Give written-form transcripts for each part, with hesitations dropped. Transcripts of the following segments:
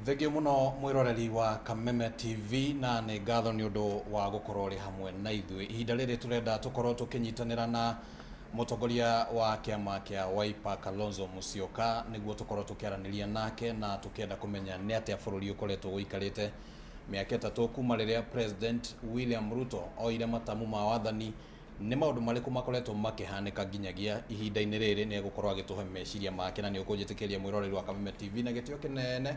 Thengio muno mwiroreri wa Kameme TV, na nĩ ngatho nĩ ũndũ wa gũkorwo ũrĩ hamwe na ithuĩ. Ihinda rĩrĩ tũrenda tũkorwo tũkĩnyitanĩra na mũtongoria wa kĩama kĩa Wiper, Kalonzo Musyoka, nĩguo tũkorwo tũkĩaranĩria nake na tũkĩenda kũmenya nĩ atĩa bũrũri ũkoretwo ũikarĩte mĩaka 3 kuma rĩrĩa President William Ruto oire matamu ma wathani. Nĩ maũndũ marĩkũ makoretwo makĩhanĩka nginyagia ihinda-inĩ rĩrĩ? Nĩ egũkorwo agĩtũhe meciria make, na nĩ ũkũnjĩtĩkĩria, mwĩroreri wa Kameme TV, na gĩtĩo kĩnene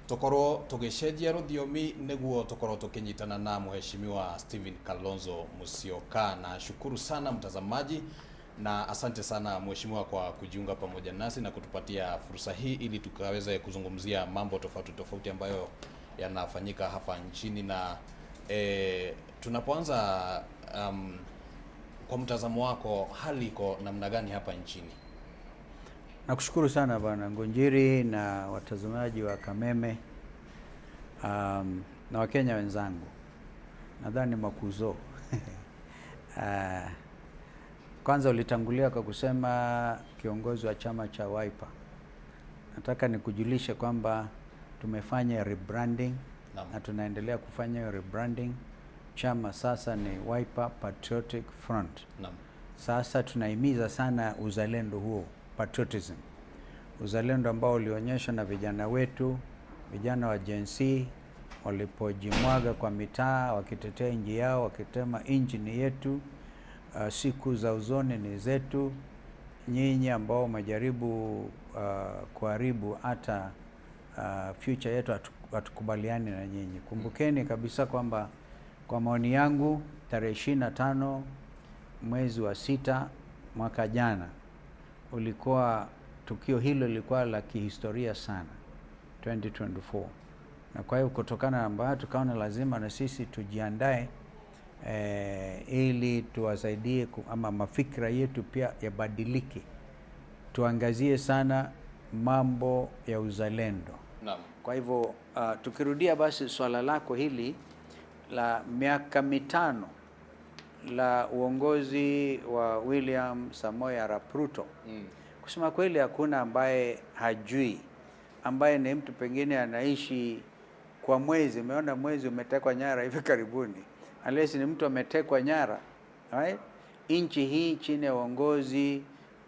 tukorwo tũgĩcenjia rũthiomi nĩguo tukorwo tũkĩnyitana na Mheshimiwa Stephen Kalonzo Musyoka. Na shukuru sana mtazamaji, na asante sana mheshimiwa kwa kujiunga pamoja nasi na kutupatia fursa hii ili tukaweze kuzungumzia mambo tofauti tofauti ambayo yanafanyika hapa nchini. Na tunapoanza, kwa mtazamo wako, hali iko namna gani hapa nchini? Nakushukuru sana, Bwana Ngunjiri, na watazamaji wa Kameme na Wakenya wenzangu, nadhani makuzo. Kwanza ulitangulia kwa kusema kiongozi wa chama cha Wiper. Nataka nikujulishe kwamba tumefanya rebranding na tunaendelea kufanya hiyo rebranding. Chama sasa ni Wiper Patriotic Front. Sasa tunahimiza sana uzalendo huo, patriotism, uzalendo ambao ulionyeshwa na vijana wetu, vijana wa Gen Z walipojimwaga kwa mitaa wakitetea nchi yao, wakisema nchi ni yetu, siku za usoni ni zetu. Nyinyi ambao umejaribu kuharibu hata future yetu, hatukubaliani na nyinyi. Kumbukeni kabisa kwamba kwa maoni yangu tarehe 25 mwezi wa 6 mwaka jana ulikuwa, tukio hilo lilikuwa la kihistoria sana, 2024, na kwa hiyo kutokana na ambayo tukaona lazima na sisi tujiandae ili tuwasaidie ama mafikra yetu pia yabadilike, tuangazie sana mambo ya uzalendo. Kwa hivyo tukirudia basi swala lako hili la miaka 5 la uongozi wa William Samoei Arap Ruto, kusema kweli hakuna ambaye hajui, ambaye ni mtu pengine anaishi kwa mwezi, umeona mwezi umetekwa nyara hivi karibuni, unless ni mtu ametekwa nyara, right? Nchi hii chini ya uongozi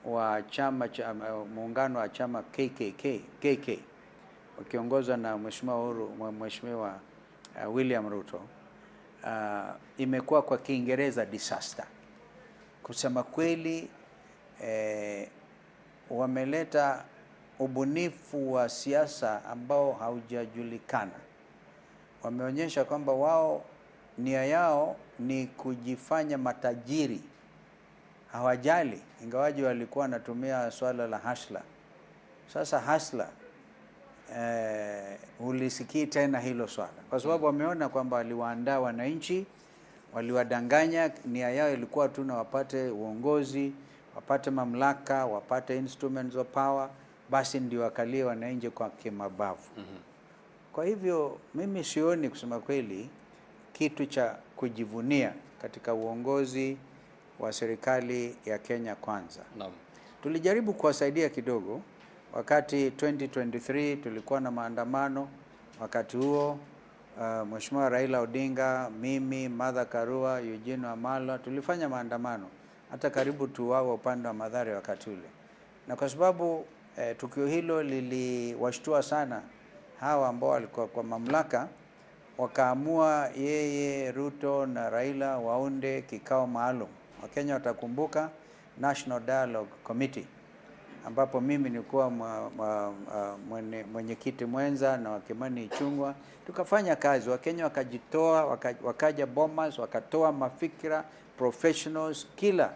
wa chama cha muungano wa chama KKK, KK wakiongozwa na Mheshimiwa Uhuru, Mheshimiwa William Ruto, imekuwa kwa Kiingereza disaster. Kusema kweli, wameleta ubunifu wa siasa ambao haujajulikana. Wameonyesha kwamba wao nia yao ni kujifanya matajiri, hawajali, ingawaji walikuwa wanatumia swala la hustler. Sasa hustler, hulisikii tena hilo swala kwa sababu wameona kwamba waliwaandaa wananchi, waliwadanganya. Nia yao ilikuwa tu na wapate uongozi, wapate mamlaka, wapate instruments of power, basi ndio wakalie wananchi kwa kimabavu. Kwa hivyo mimi sioni, kusema kweli, kitu cha kujivunia katika uongozi wa serikali ya Kenya Kwanza. Tulijaribu kuwasaidia kidogo wakati 2023 tulikuwa na maandamano. Wakati huo Mheshimiwa Raila Odinga, mimi, Martha Karua, Eugene Wamalwa tulifanya maandamano hata karibu tuuawe upande wa Mathare wakati ule, na kwa sababu tukio hilo liliwashtua sana hawa ambao walikuwa kwa mamlaka, wakaamua yeye Ruto na Raila waunde kikao maalum. Wakenya watakumbuka National Dialogue Committee, ambapo mimi nilikuwa mwenyekiti mwenza na Wakimani Ichung'wah, tukafanya kazi. Wakenya wakajitoa, wakaja Bomas, wakatoa mafikira, professionals, kila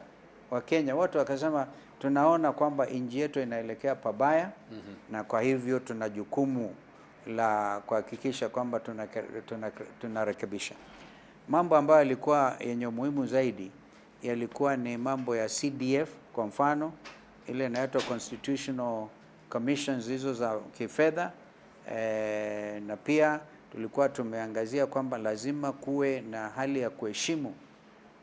Wakenya wote wakasema tunaona kwamba nchi yetu inaelekea pabaya, na kwa hivyo tuna jukumu la kuhakikisha kwamba tunarekebisha. Mambo ambayo yalikuwa yenye umuhimu zaidi yalikuwa ni mambo ya CDF, kwa mfano ile inaitwa Constitutional Commissions hizo za kifedha, na pia tulikuwa tumeangazia kwamba lazima kuwe na hali ya kuheshimu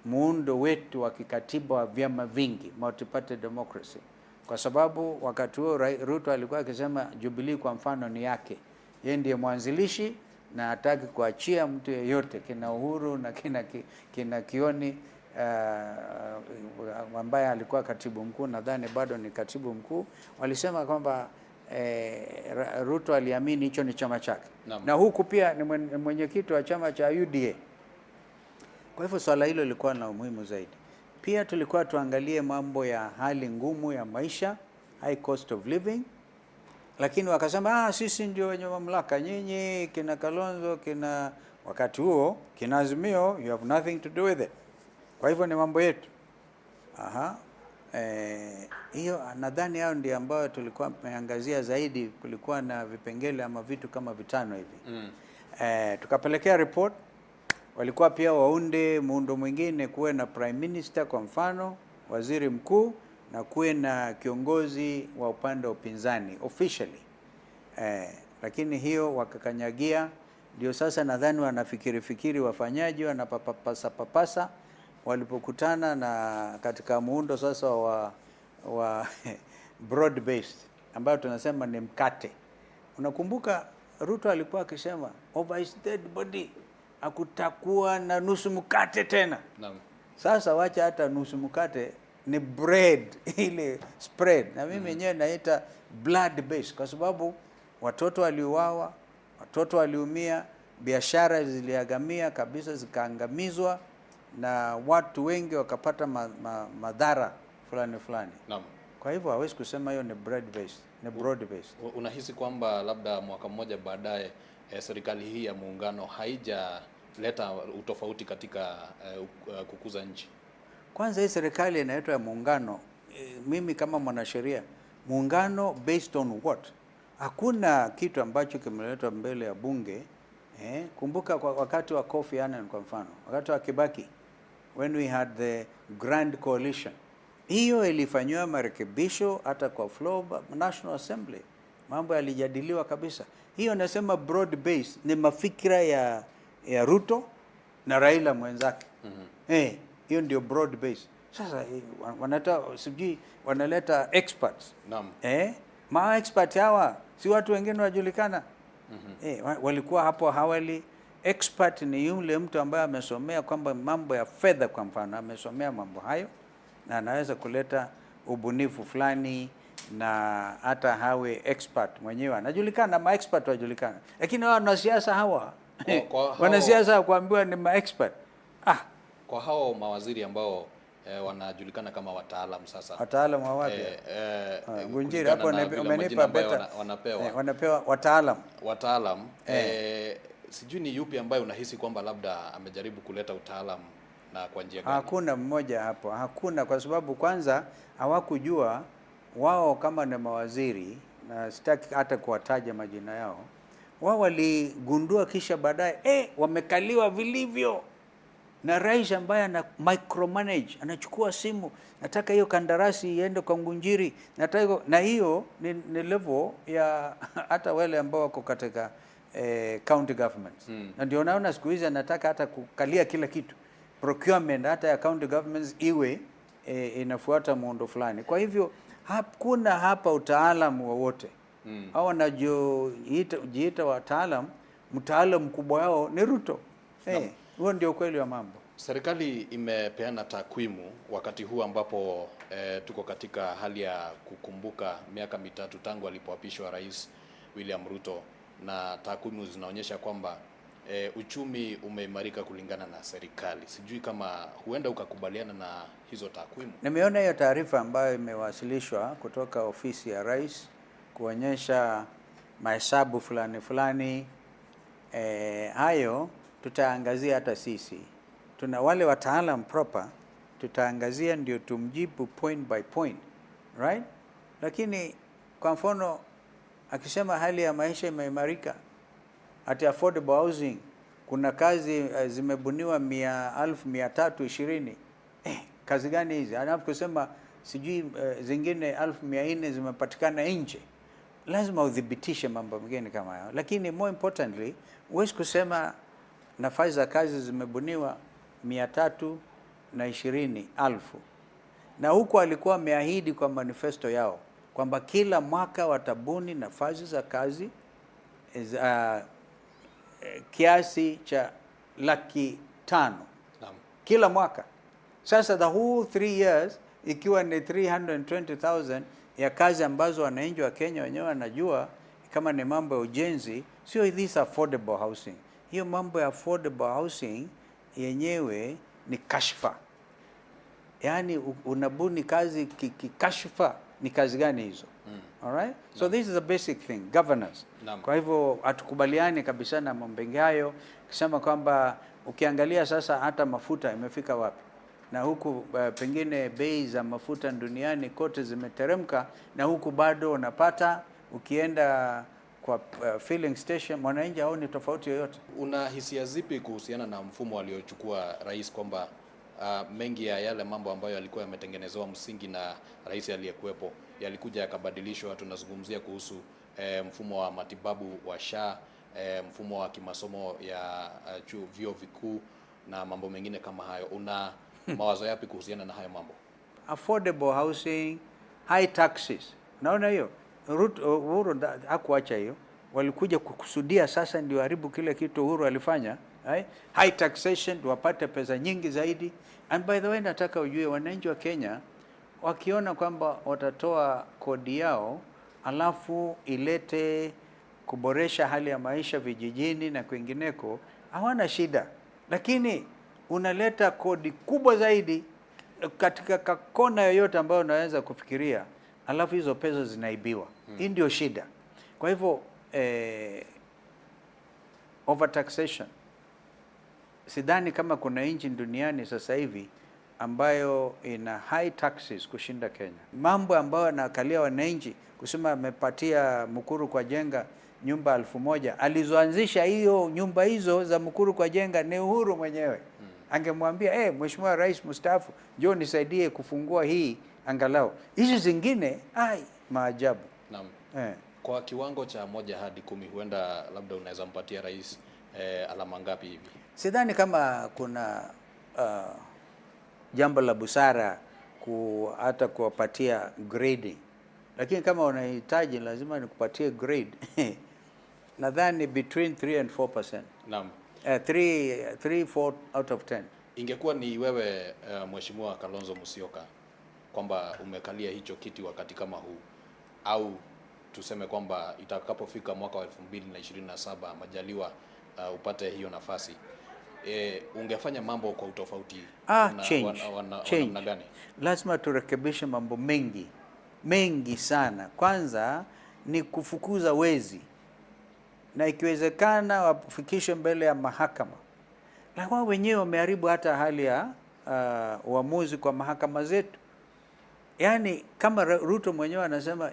muundo wetu wa kikatiba wa vyama vingi, multi-party democracy, kwa sababu wakati huo Ruto alikuwa akisema Jubilee kwa mfano ni yake. Yeye ndiye mwanzilishi na hataki kuachia mtu yeyote, kina Uhuru na kina Kioni ambaye alikuwa katibu mkuu, nadhani bado ni katibu mkuu, walisema kwamba Ruto aliamini hicho ni chama chake. Na huku pia ni mwenyekiti wa chama cha UDA. Kwa hivyo swala hilo lilikuwa na umuhimu zaidi. Pia tulikuwa tuangalie mambo ya hali ngumu ya maisha, high cost of living, lakini wakasema sisi ndio wenye mamlaka, nyinyi kina Kalonzo, kina wakati huo kina Azimio, you have nothing to do with it. Kwa hivyo ni mambo yetu. Aha. Hiyo nadhani hayo ndio ambayo tulikuwa tumeangazia zaidi. Kulikuwa na vipengele ama vitu kama vitano hivi. Tukapelekea report. Walikuwa pia waunde muundo mwingine, kuwe na prime minister kwa mfano, waziri mkuu, na kuwe na kiongozi wa upande wa upinzani officially. Lakini hiyo wakakanyagia. Ndio sasa nadhani wanafikiri fikiri wafanyaji, wanapapasa papasa walipokutana na katika muundo sasa wa broad based ambayo tunasema ni mkate. Unakumbuka Ruto alikuwa akisema over his dead body hakutakuwa na nusu mkate tena. Naam. Sasa wacha hata nusu mkate, ni bread ile spread, na mimi mwenyewe naita blood based kwa sababu watoto waliuawa, watoto waliumia, biashara ziliagamia kabisa, zikaangamizwa, na watu wengi wakapata madhara fulani fulani. Naam. Kwa hivyo hawezi kusema hiyo ni bread based, ni broad based. Unahisi kwamba labda mwaka mmoja baadaye serikali hii ya muungano haijaleta utofauti katika kukuza nchi? Kwanza hii serikali inaitwa ya muungano, mimi kama mwanasheria, muungano based on what? Hakuna kitu ambacho kimeletwa mbele ya bunge. Kumbuka kwa wakati wa Kofi Annan kwa mfano, wakati wa Kibaki, when we had the Grand Coalition, hiyo ilifanywa marekebisho hata kwa floor National Assembly, mambo yalijadiliwa kabisa. Hiyo nasema broad base ni mafikira ya Ruto na Raila mwenzake. Hiyo ndio broad base. Sasa wanaleta sijui wanaleta experts. Naam. Ma expert hawa si watu wengine wajulikana. Walikuwa hapo awali. Expert ni yule mtu ambaye amesomea kwamba mambo ya fedha kwa mfano, amesomea mambo hayo na anaweza kuleta ubunifu fulani, na hata hawe expert mwenyewe anajulikana, ma expert wajulikana. Lakini wao wanasiasa hawa wanasiasa kuambiwa ni ma expert. Kwa hao mawaziri ambao wanajulikana kama wataalamu sasa. Wataalamu wa wapi? Ngunjiri hapo umenipa beta. Wanapewa. Wanapewa wataalamu. Wataalamu. Sijui ni yupi ambaye unahisi kwamba labda amejaribu kuleta utaalamu na kwa njia gani? Hakuna mmoja hapo, hakuna, kwa sababu kwanza hawakujua wao kama ni mawaziri, na sitaki hata kuwataja majina yao. Wao waligundua kisha baadaye wamekaliwa vilivyo na rais ambaye ana micromanage, anachukua simu, nataka hiyo kandarasi iende kwa Ngunjiri, nataka, na hiyo ni level ya hata wale ambao wako katika county governments. Na ndio naona siku hizi anataka hata kukalia kila kitu, procurement hata ya county governments iwe inafuata muundo fulani. Kwa hivyo hakuna hapa utaalamu wowote. Hao wanajiita wataalamu, mtaalamu mkubwa wao ni Ruto. Huo ndio kweli wa mambo. Serikali imepeana takwimu wakati huu ambapo tuko katika hali ya kukumbuka miaka mitatu tangu alipoapishwa Rais William Ruto, na takwimu zinaonyesha kwamba uchumi umeimarika kulingana na serikali. Sijui kama huenda ukakubaliana na hizo takwimu. Nimeona hiyo taarifa ambayo imewasilishwa kutoka ofisi ya Rais kuonyesha mahesabu fulani fulani. Hayo tutaangazia hata sisi. Tuna wale wataalam proper, tutaangazia ndio tumjibu point by point, right? Lakini kwa mfano akisema hali ya maisha imeimarika, at affordable housing kuna kazi zimebuniwa 320,000. Kazi gani hizi? Alafu kusema sijui zingine 400,000 zimepatikana nje. Lazima udhibitishe mambo mengine kama hayo. Lakini more importantly, huwezi kusema nafasi za kazi zimebuniwa 320,000. Na huko alikuwa ameahidi kwa manifesto yao kwamba kila mwaka watabuni nafasi za kazi kiasi cha 500,000 kila mwaka. Sasa the whole 3 years ikiwa ni 320,000 ya kazi ambazo wananchi wa Kenya wenyewe wanajua kama ni mambo ya ujenzi, sio this affordable housing. Hiyo mambo ya affordable housing yenyewe ni kashfa. Yaani unabuni kazi kikashfa, ni kazi gani hizo? All right? So this is a basic thing, governance. Kwa hivyo hatukubaliani kabisa na mambo hayo, kusema kwamba ukiangalia sasa hata mafuta imefika wapi, na huku pengine bei za mafuta duniani kote zimeteremka, na huku bado unapata ukienda kwa filling station mwananchi haoni tofauti yoyote. Una hisia zipi kuhusiana na mfumo aliochukua rais kwamba mengi ya yale mambo ambayo yalikuwa yametengenezewa msingi na rais aliyekuwepo yalikuja yakabadilishwa? Tunazungumzia kuhusu mfumo wa matibabu wa SHA, mfumo wa kimasomo ya vyuo vikuu na mambo mengine kama hayo. Una mawazo yapi kuhusiana na hayo mambo? Affordable housing, high taxes. Naona hiyo Uhuru hakuacha hiyo, walikuja kukusudia sasa ndio haribu kile kitu Uhuru alifanya. Right? High taxation ndio wapate pesa nyingi zaidi. And by the way, nataka ujue wananchi wa Kenya wakiona kwamba watatoa kodi yao alafu ilete kuboresha hali ya maisha vijijini na kwingineko, hawana shida. Lakini unaleta kodi kubwa zaidi katika kona yoyote ambayo unaweza kufikiria, alafu hizo pesa zinaibiwa. Hii ndio shida. Kwa hivyo overtaxation, sidhani kama kuna nchi duniani sasa hivi ambayo ina high taxes kushinda Kenya. Mambo ambayo yanakalia wananchi kusema amepatia Mukuru kwa Jenga nyumba 1000, alizoanzisha hiyo nyumba hizo za Mukuru kwa Jenga ni Uhuru mwenyewe. Angemwambia Mheshimiwa Rais mstaafu, njoo nisaidie kufungua hii angalau. Hizi zingine ai, maajabu. Naam. Kwa kiwango cha 1 hadi 10 huenda labda unaweza mpatia rais alama ngapi hivi? Sidhani kama kuna jambo la busara hata kuwapatia grading. Lakini kama unahitaji lazima nikupatie grade. Nadhani between 3 and 4%. Naam. 3, 4 out of 10. Ingekuwa ni wewe Mheshimiwa Kalonzo Musyoka kwamba umekalia hicho kiti wakati kama huu, au tuseme kwamba itakapofika mwaka wa 2027 majaliwa upate hiyo nafasi, ungefanya mambo kwa utofauti Change. Gani? Lazima turekebishe mambo mengi mengi sana. Kwanza ni kufukuza wezi, na ikiwezekana wafikishwe mbele ya mahakama. Na wao wenyewe wameharibu hata hali ya uamuzi kwa mahakama zetu. Yaani kama Ruto mwenyewe anasema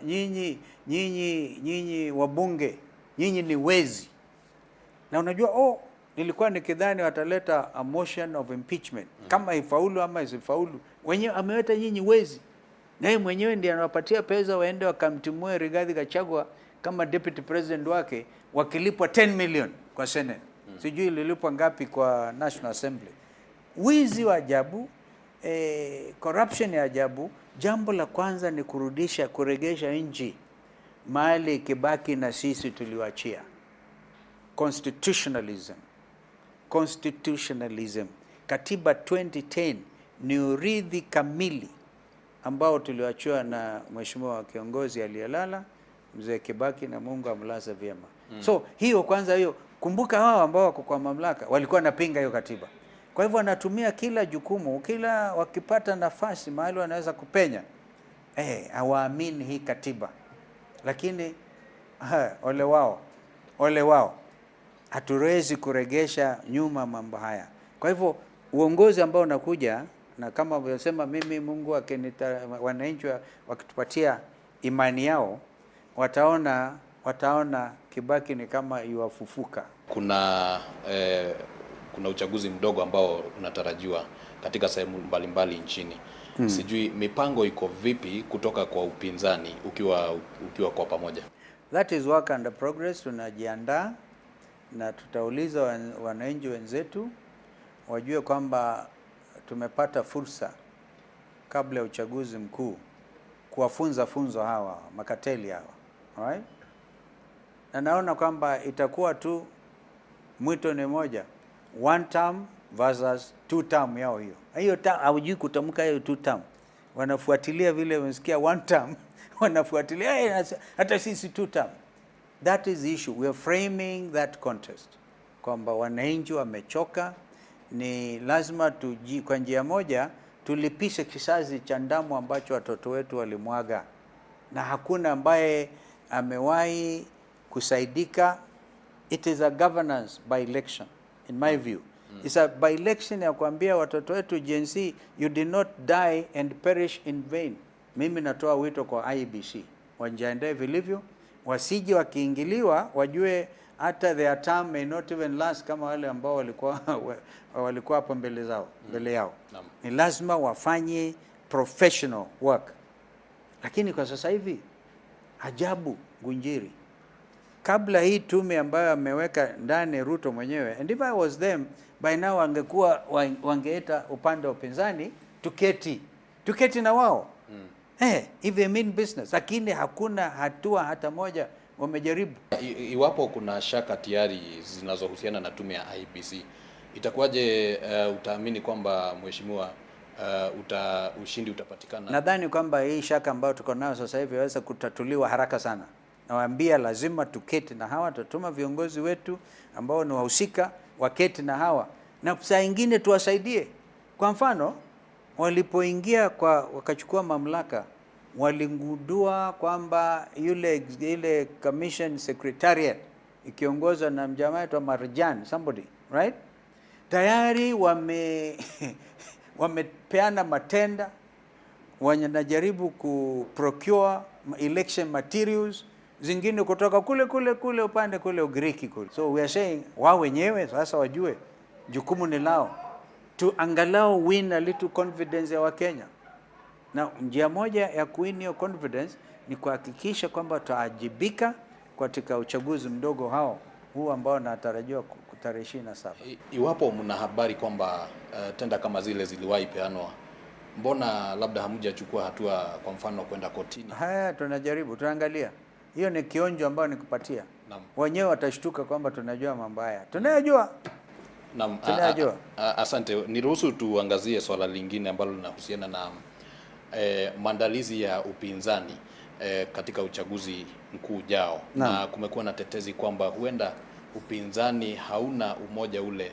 nyinyi wabunge, nyinyi ni wezi. Na unajua nilikuwa nikidhani wataleta a motion of impeachment. Kama ifaulu ama isifaulu, wenyewe ameweta nyinyi wezi. Na yeye mwenyewe ndiye anawapatia pesa waende wakamtimue Rigathi Gachagua kama deputy president wake, wakilipwa 10 million kwa Senate. Sijui ililipwa ngapi kwa National Assembly. Wizi wa ajabu, corruption ya ajabu. Jambo la kwanza ni kuregesha nchi mahali Kibaki na sisi tuliwaachia. Constitutionalism. Constitutionalism. Katiba 2010 ni urithi kamili ambao tuliachiwa na mheshimiwa kiongozi aliyelala Mzee Kibaki, na Mungu amlaze vyema. So hiyo kwanza hiyo, kumbuka hao ambao wako kwa mamlaka walikuwa wanapinga hiyo katiba. Kwa hivyo wanatumia kila jukumu, kila wakipata nafasi mahali wanaweza kupenya. Hawaamini hii katiba. Lakini ole wao. Ole wao. Hatuwezi kuregesha nyuma mambo haya. Kwa hivyo uongozi ambao unakuja, na kama walivyosema, mimi Mungu wananchi wakitupatia imani yao, wataona Kibaki ni kama yuafufuka. Kuna uchaguzi mdogo ambao unatarajiwa katika sehemu mbalimbali nchini. Sijui mipango iko vipi kutoka kwa upinzani ukiwa kwa pamoja? That is work under progress. Tunajiandaa na tutauliza wananchi wenzetu wajue kwamba tumepata fursa kabla ya uchaguzi mkuu kuwafunza funzo hawa makateli hawa. All right? Na naona kwamba itakuwa tu mwito ni moja, one term versus two term yao hiyo. Hiyo hawajui kutamka hiyo two term. Wanafuatilia vile wamesikia one term, wanafuatilia hata sisi two term. That is the issue. We are framing that contest. Kwamba wananchi wamechoka, ni lazima kwa njia moja tulipishe kisazi cha damu ambacho watoto wetu walimwaga, na hakuna ambaye amewahi kusaidika. It is a governance by election in my view. It's a by election ya kuambia watoto wetu Gen Z, you did not die and perish in vain. Mimi natoa wito kwa IEBC wajiandae vilivyo, wasije wakiingiliwa, wajue hata their term may not even last kama wale ambao walikuwa hapo mbele zao, mbele yao. Ni lazima wafanye professional work. Lakini kwa sasa hivi ajabu Ngunjiri, kabla hii tume ambayo ameweka ndani Ruto mwenyewe, and if I was them by now wangekuwa wangeeta upande wa upinzani tuketi na wao if they mean business, lakini hakuna hatua hata moja wamejaribu. Iwapo kuna shaka tayari zinazohusiana na tume ya IEBC, itakuwaje utaamini kwamba mheshimiwa ushindi utapatikana? Nadhani kwamba hii shaka ambayo tuko nayo sasa hivi inaweza kutatuliwa haraka sana. Nawaambia lazima tuketi na hawa, tutuma viongozi wetu ambao ni wahusika waketi na hawa, na saa nyingine tuwasaidie. Kwa mfano, walipoingia wakachukua mamlaka, waligundua kwamba ile commission secretariat ikiongozwa na mjamaa wetu Marjan somebody, right? Tayari wamepeana matenda, wanajaribu ku procure election materials zingine kutoka kule kule kule upande kule Ugiriki kule. So we are saying wao wenyewe sasa wajue jukumu ni lao, to angalau win a little confidence ya Wakenya. Na njia moja ya kuwin hiyo confidence ni kuhakikisha kwamba tutaajibika katika uchaguzi mdogo hao huu ambao natarajiwa tarehe 27. Iwapo mna habari kwamba tenda kama zile ziliwahi peanwa, mbona labda hamjachukua hatua, kwa mfano kwenda kotini? Haya, tunajaribu, tunaangalia. Hiyo ni kionjo ambayo nikupatia. Wenyewe watashtuka kwamba tunajua mambo haya. Tunayajua. Naam, tunayajua. Asante. Niruhusu tuangazie swala lingine ambalo linahusiana na maandalizi ya upinzani katika uchaguzi mkuu ujao. Na kumekuwa na tetezi kwamba huenda upinzani hauna umoja ule.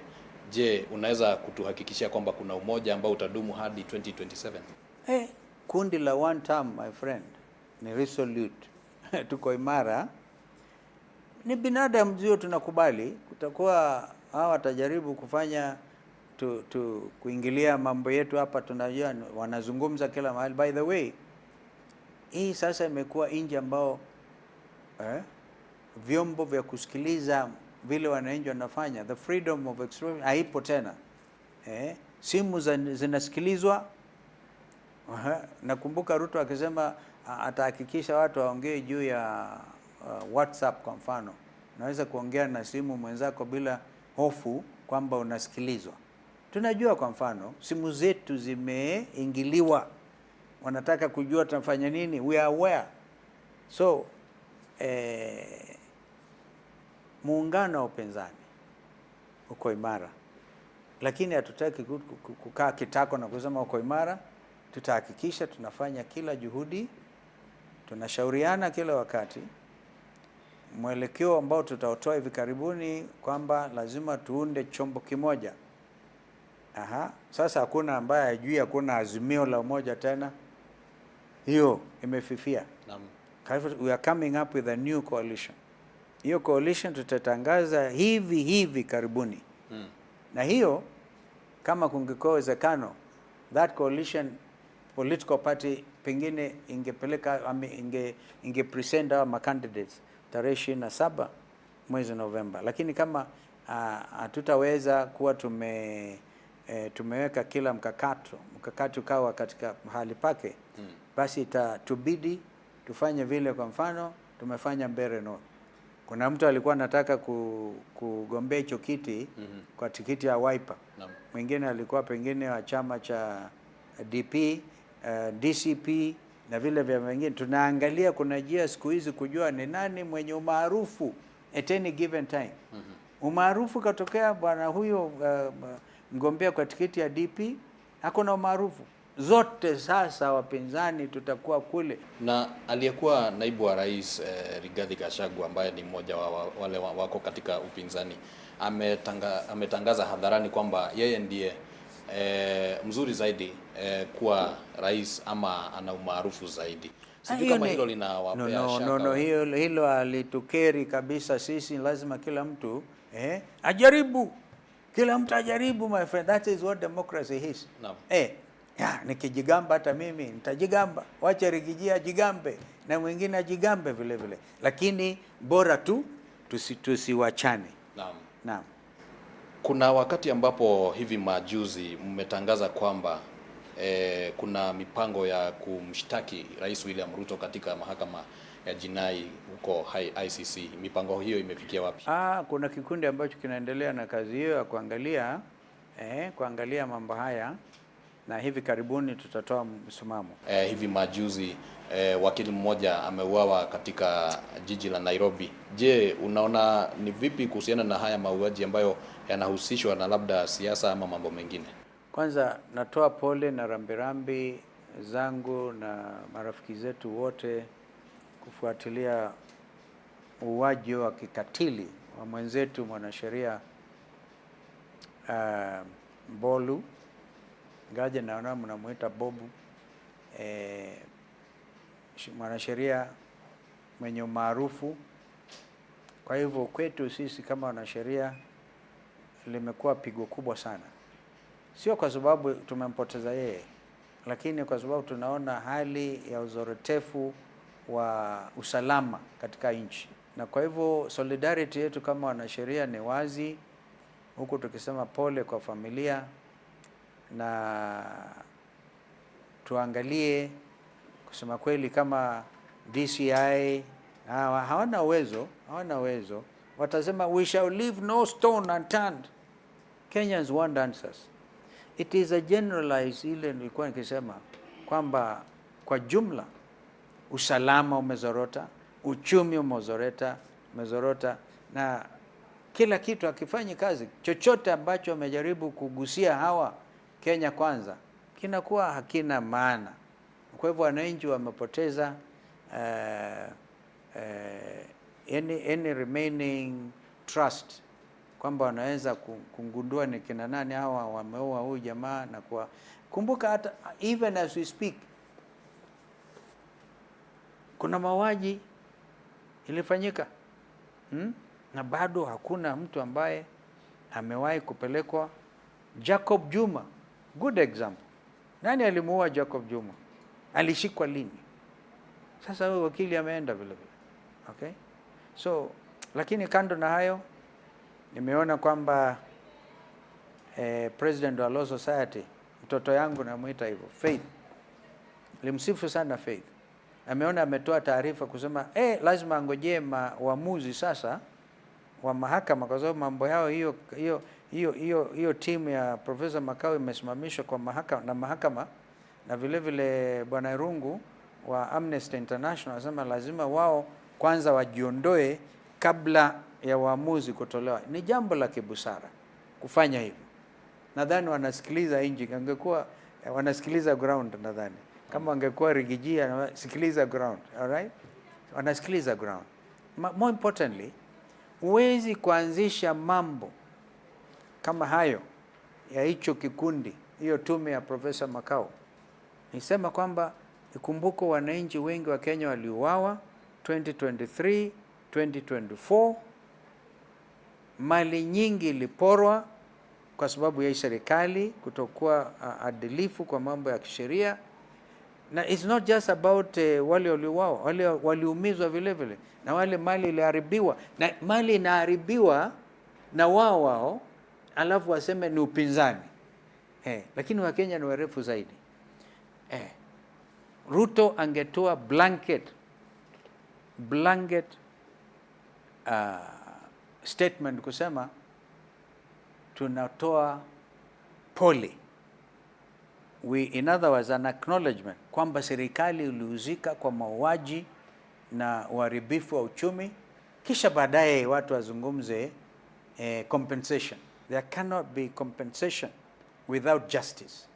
Je, unaweza kutuhakikishia kwamba kuna umoja ambao utadumu hadi 2027? Kundi la one term, my friend, ni resolute. Tuko imara. Ni binadamu ndio tunakubali, kutakuwa hawa watajaribu kufanya kuingilia mambo yetu hapa, tunajua wanazungumza kila mahali. By the way, hii sasa imekuwa nchi ambao vyombo vya kusikiliza vile wananchi wanafanya, the freedom of expression haipo tena. Simu zinasikilizwa. Nakumbuka Ruto akisema atahakikisha watu waongee juu ya WhatsApp kwa mfano. Unaweza kuongea na simu mwenzako bila hofu kwamba unasikilizwa. Tunajua kwa mfano simu zetu zimeingiliwa, wanataka kujua tunafanya nini, we are aware. So muungano wa upinzani uko imara, lakini hatutaki kukaa kitako na kusema uko imara. Tutahakikisha tunafanya kila juhudi, tunashauriana kila wakati. Mwelekeo ambao tutautoa hivi karibuni kwamba lazima tuunde chombo kimoja. Sasa hakuna ambaye hajui, hakuna azimio la umoja tena, hiyo imefifia. We are coming up with a new coalition. Hiyo coalition tutatangaza hivi karibuni. Na hiyo kama kungekuwa uwezekano, that coalition political party pengine ingepeleka, inge present our candidates tarehe 27 mwezi Novemba. Lakini kama hatutaweza kuwa tumeweka kila mkakati ukawa katika mahali pake, basi itatubidi tufanye vile. Kwa mfano tumefanya Mbeere North. Kuna mtu alikuwa anataka kugombea hicho kiti kwa tikiti ya Wiper. Mwingine alikuwa pengine wa chama cha DP, DCP na vile vya vingine. Tunaangalia, kuna njia siku hizi kujua ni nani mwenye umaarufu at any given time. Umaarufu katokea bwana huyo mgombea kwa tikiti ya DP hakuna umaarufu. Zote sasa wapinzani tutakuwa kule. Na aliyekuwa naibu wa rais Rigathi Gachagua ambaye ni mmoja wa wale wako katika upinzani ametangaza hadharani kwamba yeye ndiye mzuri zaidi kuwa rais ama ana umaarufu zaidi. Sijui kama hilo linawapea shaka. No, hilo alitukeri kabisa sisi. Lazima kila mtu ajaribu. Kila mtu ajaribu, my friend. That is what democracy is. Naam. Nikijigamba hata mimi nitajigamba. Wacha Riggy G ajigambe na mwingine ajigambe vile vile. Lakini bora tu tusiwachane. Naam. Naam. Kuna wakati ambapo hivi majuzi mmetangaza kwamba kuna mipango ya kumshtaki Rais William Ruto katika mahakama ya jinai huko ICC. Mipango hiyo imefikia wapi? Kuna kikundi ambacho kinaendelea na kazi hiyo ya kuangalia mambo haya, na hivi karibuni tutatoa msimamo. Hivi majuzi wakili mmoja ameuawa katika jiji la Nairobi. Je, unaona ni vipi kuhusiana na haya mauaji ambayo yanahusishwa na labda siasa ama mambo mengine? Kwanza natoa pole na rambirambi zangu na marafiki zetu wote kufuatilia uuaji wa kikatili wa mwenzetu mwanasheria Mbolu, ngaje naona mnamuita Bobu, mwanasheria mwenye umaarufu. Kwa hivyo kwetu sisi kama wanasheria limekuwa pigo kubwa sana, sio kwa sababu tumempoteza yeye, lakini kwa sababu tunaona hali ya uzorotefu wa usalama katika nchi. Na kwa hivyo solidarity yetu kama wanasheria ni wazi, huku tukisema pole kwa familia, na tuangalie kusema kweli kama DCI hawana uwezo, watasema we shall leave no stone unturned. Kenyans want answers. It is a generalized, ile nilikuwa nikisema kwamba kwa jumla usalama umezorota, uchumi umezorota, na kila kitu hakifanyi kazi. Chochote ambacho wamejaribu kugusia hawa Kenya Kwanza kinakuwa hakina maana. Kwa hivyo wananchi wamepoteza any remaining trust kwamba wanaweza kugundua ni kina nani hawa wameua huyu jamaa. Na kwa kumbuka hata even as we speak kuna mauaji ilifanyika, na bado hakuna mtu ambaye amewahi kupelekwa. Jacob Juma, good example. Nani alimuua Jacob Juma? Alishikwa lini? Sasa huyo wakili ameenda vile vile. Okay? So, lakini kando na hayo nimeona kwamba President wa Law Society, mtoto yangu namuita hivyo, Faith. Nilimsifu sana Faith. Ameona ametoa taarifa kusema lazima angojee uamuzi sasa wa mahakama, kwa sababu mambo yao hiyo timu ya Professor Makau imesimamishwa kwa mahakama na mahakama, na vile vile Bwana Irungu wa Amnesty International anasema lazima wao kwanza wajiondoe kabla ya uamuzi kutolewa. Ni jambo la kibusara kufanya hivyo. Nadhani wanasikiliza nchi, angekuwa wanasikiliza ground, nadhani kama angekuwa Riggy G anasikiliza ground, all right? Wanasikiliza ground. More importantly, huwezi kuanzisha mambo kama hayo ya hicho kikundi, hiyo tume ya Professor Makau. Nisema kwamba ikumbuko wananchi wengi wa Kenya waliuawa 2023, 2024. Mali nyingi iliporwa kwa sababu ya serikali kutokuwa adilifu kwa mambo ya kisheria. Na it's not just about wale waliuawa, wale waliumizwa vile vile, na wale mali iliharibiwa, na mali inaharibiwa na wao wao, alafu waseme ni upinzani. Lakini Wakenya ni warefu zaidi. Ruto angetoa blanket statement kusema tunatoa pole. We, in other words, an acknowledgement kwamba serikali ilihusika kwa mauaji na uharibifu wa uchumi. Kisha baadaye watu wazungumze compensation. There cannot be compensation without justice.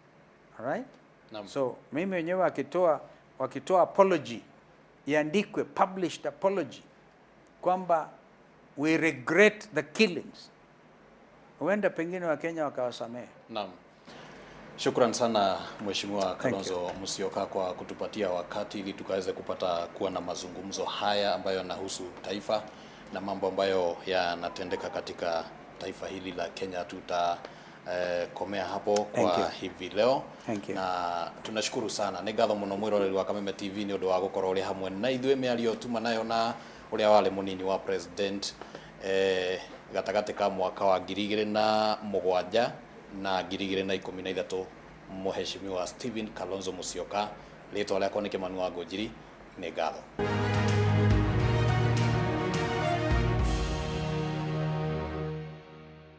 All right? Naam. So mimi wenyewe wakitoa apology iandikwe published apology kwamba we regret the killings, huenda pengine Wakenya wakawasamehe. Naam. Shukran sana Mheshimiwa Thank Kalonzo Musyoka kwa kutupatia wakati ili tukaweze kupata kuwa na mazungumzo haya ambayo yanahusu taifa na mambo ambayo yanatendeka katika taifa hili la Kenya. Tutakomea hapo Thank kwa you. Hivi leo. Thank you. Na tunashukuru sana. Nĩ ngatho mũno mwĩroreri wa Kameme TV nĩ ũndũ wa gũkorwo ũrĩ hamwe na ithuĩ. Mĩario tuma nayo na ũrĩa warĩ mũnini wa president gatagatĩ ka mwaka wa 2007 na 2013, Mheshimiwa Stephen Kalonzo Musyoka. Rĩtwa rĩakwa nĩ Kĩmani wa Ngũnjiri. Nĩ ngatho.